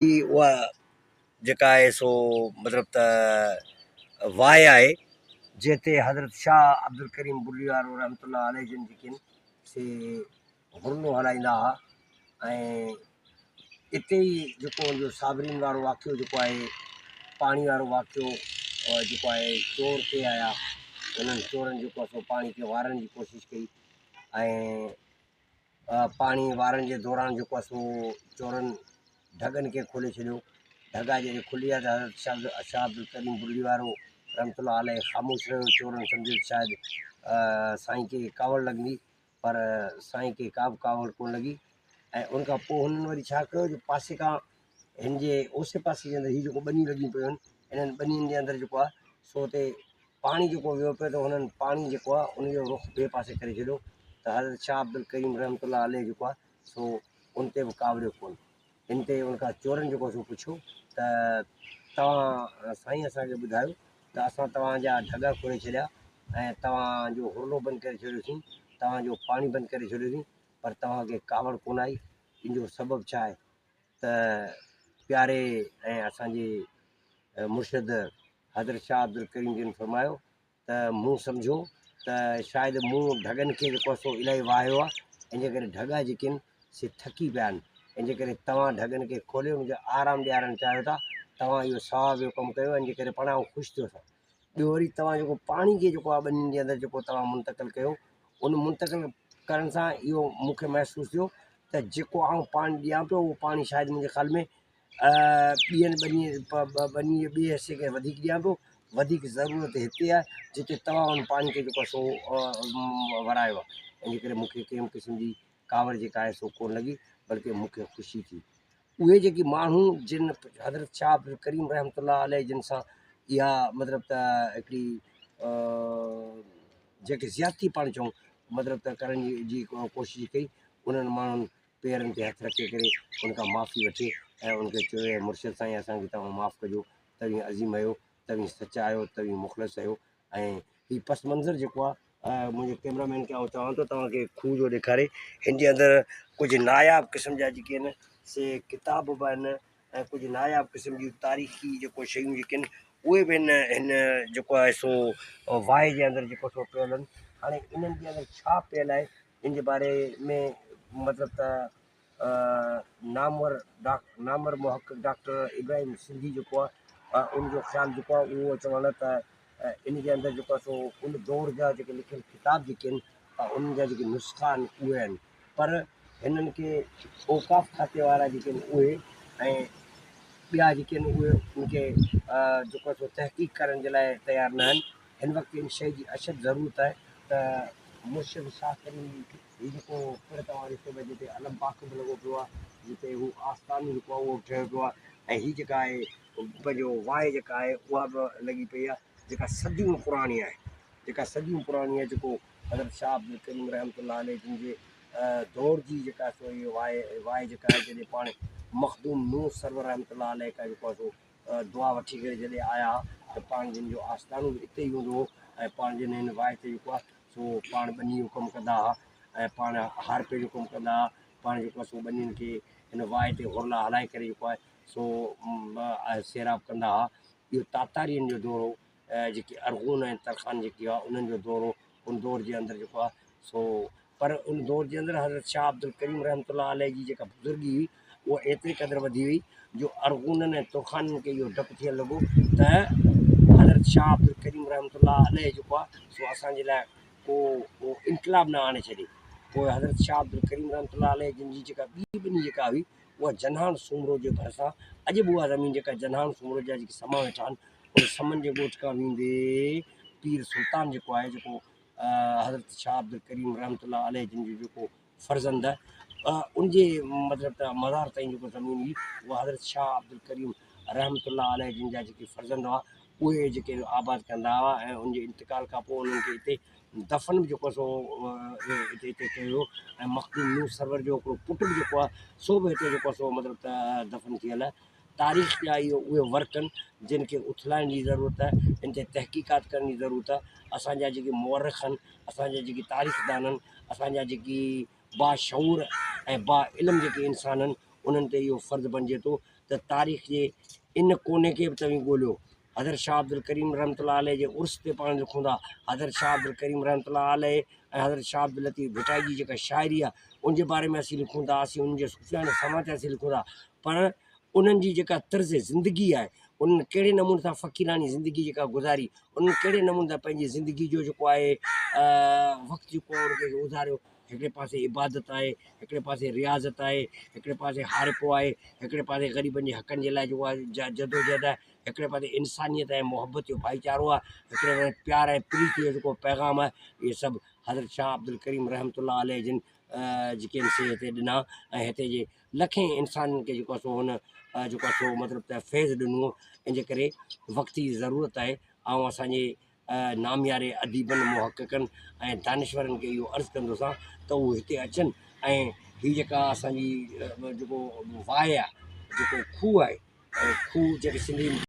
اها جيڪا آهي سو مطلب ته واء آهي جنهن تي حضرت شاهه عبدالڪريم بلي وارو رحمة الله عليه جن جيڪي آهن سي هرلو هلائيندا هئا ۽ اتي ئي جيڪو ان جو صابرين وارو واقعو جيڪو آهي پاڻي وارو واقعو جيڪو آهي چور ڪي آيا انهن چورن جيڪو آهي سو پاڻي کي وارڻ جي ڪوشش ڪئي ۽ پاڻي وارڻ جي دوران جيڪو آهي سو چورن ڍڳن کي کولي ڇڏيو. ڍڳا جڏهن کلي ويا ته حضرت شاهه عبدالڪريم بلڙي وارو رحمة الله عليه خاموش رهيو. چورن سمجهيو ته شايد سائين کي ڪاوڙ لڳندي پر سائين کي ڪا به ڪاوڙ ڪونه لڳي ۽ ان کان پوء هنن وري ڇا ڪيو جو پاسي کان هن جي اوسي پاسي جي اندر هي جيڪو ٻنيون لڳيون پيون آهن انهن ٻنين جي اندر جيڪو آهي سو اتي پاڻي جيڪو ويو پيو ته هنن پاڻي جيڪو آهي ان جو رخ ٻئي پاسي ڪري ڇڏيو ته حضرت شاهه عبدالڪريم رحمة الله عليه جيڪو آهي سو ان تي به ڪاوڙيو ڪونه. ان تي ان کان چورن جيڪو سو پڇيو ته توهان سائين اسان کي ٻڌايو ته اسان توهان جا ڍڳا کولي ڇڏيا ۽ توهان جو هرلو بند ڪري ڇڏيوسين، توهان جو پاڻي بند ڪري ڇڏيوسين پر توهان کي ڪاوڙ ڪونه آئي، ان جو سبب ڇا آهي؟ ته پياري ۽ اسان جي مرشد حضرت شاهه عبدالڪريم جن فرمايو ته مون سمجهيو ته شايد مون ڍڳن کي جيڪو آهي سو الاهي واهيو آهي ان جي ڪري ڍڳا جيڪي آهن سي ٿڪي پيا آهن ان جي ڪري توهان ڍڳن کي کولي ان کي آرام ڏيارڻ چاهيو ٿا توهان اهو ثواب جو ڪم ڪيو ان جي ڪري پاڻ آئون خوش ٿيس ٻيو وري توهان جيڪو پاڻي کي جيڪو آهي ٻنين جي اندر جيڪو توهان منتقل ڪيو ان منتقل ڪرڻ سان اهو مون کي محسوس ٿيو ته جيڪو آئون پاڻي ڏيان پيو اهو پاڻي شايد منهنجي خيال ۾ ٻين ٻني ٻني جي ٻئي حصي کي وڌيڪ ڏيان پيو وڌيڪ ضرورت هتي آهي جتي توهان ان پاڻي کي جيڪو آهي سو ورايو آهي ان جي ڪري مون کي ڪنهن به قسم جي ڪاوڙ جيڪا آهي سو ڪونه لڳي بلڪه مون کي خوشي ٿي اهي جيڪي ماڻهو جن حضرت شاهه عبدالڪريم رحمة الله عليه جن سان اها مطلب ته هڪڙي جيڪي زيادتي پاڻ چئون مطلب ته ڪرڻ جي ڪوشش ڪئي انهن ماڻهن پيرن تي هٿ رکي ڪري ان کان معافي وٺي ۽ ان کي چيو اي مرشد سائين اسان کي توهان معاف ڪجو توهين عظيم آهيو توهين سچا آهيو توهين مخلص آهيو ۽ هي پس منظر جيڪو آهي منهنجي ڪيمرا مين کي آئون چوان ٿو توهان کي کوهه جو ڏيکاري هن جي اندر ڪجهه ناياب قسم جا جيڪي آهن سي ڪتاب به آهن ۽ ڪجهه ناياب قسم جون تاريخي جيڪو شيون جيڪي آهن اهي به هن هن جيڪو آهي سو واهي جي اندر جيڪو سو پيل آهن هاڻي انهن جي اندر ڇا پيل آهي ان جي باري ۾ مطلب ته نامور نامور محقق ڊاڪٽر ابراهيم سنڌي جيڪو آهي ان جو خيال جيڪو آهي اهو چوڻ ته ان جي اندر جيڪو آهي سو ان دور جا جيڪي لکيل ڪتاب جيڪي آهن انهن جا جيڪي نسخا آهن اهي آهن پر هنن کي اوقاف کاتي وارا جيڪي آهن اهي ۽ ٻيا جيڪي آهن اهي ان کي جيڪو آهي سو تحقيق ڪرڻ جي لاء تيار نه آهن هن وقت ان شيء جي اشد ضرورت آهي ته مرشد شاهه ڪريم هي جيڪو پڙ توهان ڏسو پيا جتي علم پاڪ به لڳو پيو آهي جتي هو آستانو جيڪو آهي اهو به ٺهيو پيو آهي ۽ هي جيڪا آهي پنهنجو واهي جيڪا آهي اها به لڳي پئي آهي جيڪا صديون پراڻي آهي جيڪا صديون پراڻي آهي جيڪو حضرت شاهه عبدالڪريم رحمة الله عليه جن جي دور جي جيڪا سو هي واهي واهي جيڪا آهي جڏهن پاڻ مخدوم نوح سرور رحمة الله عليه کان جيڪو آهي سو دعا وٺي ڪري جڏهن آيا ته پاڻ جن جو آستانو به اتي ئي هوندو هو ۽ پاڻ جن هن واهي تي جيڪو آهي سو پاڻ ٻني جو ڪم ڪندا هئا ۽ پاڻ هارپي جو ڪم ڪندا هئا پاڻ جيڪو آهي سو ٻنين کي هن واهي تي هرلا هلائي ڪري جيڪو آهي سو سيراب ڪندا هئا. اهو تاتارين جو دور هو جيڪي ارغون ۽ ترخان جيڪي هئا انهن جو دور هو ان دور جي اندر جيڪو آهي سو پر ان دور جي اندر حضرت شاهه عبدالڪريم رحمة الله عليه جي جيڪا بزرگي هئي اها ايتري قدر وڌي وئي جو ارغونن ۽ ترخانن کي اهو ڊپ ٿيڻ لڳو ته حضرت شاهه عبدالڪريم رحمة الله عليه جيڪو آهي سو اسان جي لاء ڪو انقلاب نه آڻي ڇڏي. پوء حضرت شاهه عبدالڪريم رحمة الله عليه جن جي جيڪا ٻي ٻني جيڪا هئي اها جنهاڻ سومرو جي ڀرسان اڄ به اها زمين جيڪا جنهاڻ سومرو جا جيڪي سما ويٺا آهن ان سمن جي ڳوٺ کان ويندي پير سلطان جيڪو آهي جيڪو حضرت شاهه عبدالڪريم رحمة الله عليه جن جو جيڪو فرزند ان جي مطلب ته مزار تائين جيڪو زمين هئي اها حضرت شاهه عبدالڪريم رحمة الله عليه جن جا جيڪي فرزند هئا اهي جيڪي آباد ڪندا هئا ۽ ان جي انتقال کان پوء انهن کي اتي دفن به جيڪو سو اتي اتي ڪيو ويو ۽ مخدوم نوح سرور جو هڪڙو پٽ به جيڪو آهي سو به هتي جيڪو سو مطلب ته دفن ٿيل آهي تاريخ جا اهي اهي ورق آهن جن کي اٿلائڻ جي ضرورت آهي ان تي تحقيقات ڪرڻ جي ضرورت آهي اسان جا جيڪي مورخ آهن اسان جا جيڪي تاريخ دان آهن اسان جا جيڪي باشعور ۽ با علم جيڪي انسان آهن انهن تي اهو فرض بنجي ٿو ته تاريخ جي ان ڪوني کي به توهين ڳوليو. حضرت شاهه عبدالڪريم رحمة الله عليه جي عرس تي پاڻ لکون ٿا. حضرت شاهه عبدالڪريم رحمة الله عليه ۽ حضرت شاهه عبداللطيف ڀٽائي جي جيڪا شاعري آهي ان جي باري ۾ اسين لکون ٿا، اسين انهن جي صوفيانه سماع تي اسين لکون ٿا پر انهن جي جيڪا طرز زندگي آهي، انهن ڪهڙي نموني سان فقيراڻي زندگي جيڪا گذاري، انهن ڪهڙي نموني سان پنهنجي زندگي جو جيڪو آهي وقت جيڪو آهي ان کي گذاريو. هڪڙي پاسي عبادت آهي، هڪڙي پاسي رياضت آهي، هڪڙي پاسي هارپو آهي، هڪڙي پاسي غريبن جي حقن جي لاء جيڪو آهي جدوجهد آهي، هڪڙي پاسي انسانيت ۽ محبت جو ڀائيچارو آهي، هڪڙي پاسي پيار ۽ پريت جو جيڪو پيغام آهي، اهي سڀ حضرت شاهه عبدالڪريم رحمة الله عليه جن جيڪي آهن سي هتي ڏنا ۽ هتي جي لکين انسانن کي جيڪو آهي سو هن جيڪو آهي سو مطلب ته فيض ڏنو. ان جي ڪري وقت جي ضرورت آهي. آئون اسان جي نامياري اديبن، محققن ۽ دانشورن کي اهو عرض ڪندوسان ته هو هتي اچن ۽ هي جيڪا اسان جي جيڪو واء آهي، جيڪو کوهه آهي، کوهه جيڪي سنڌي.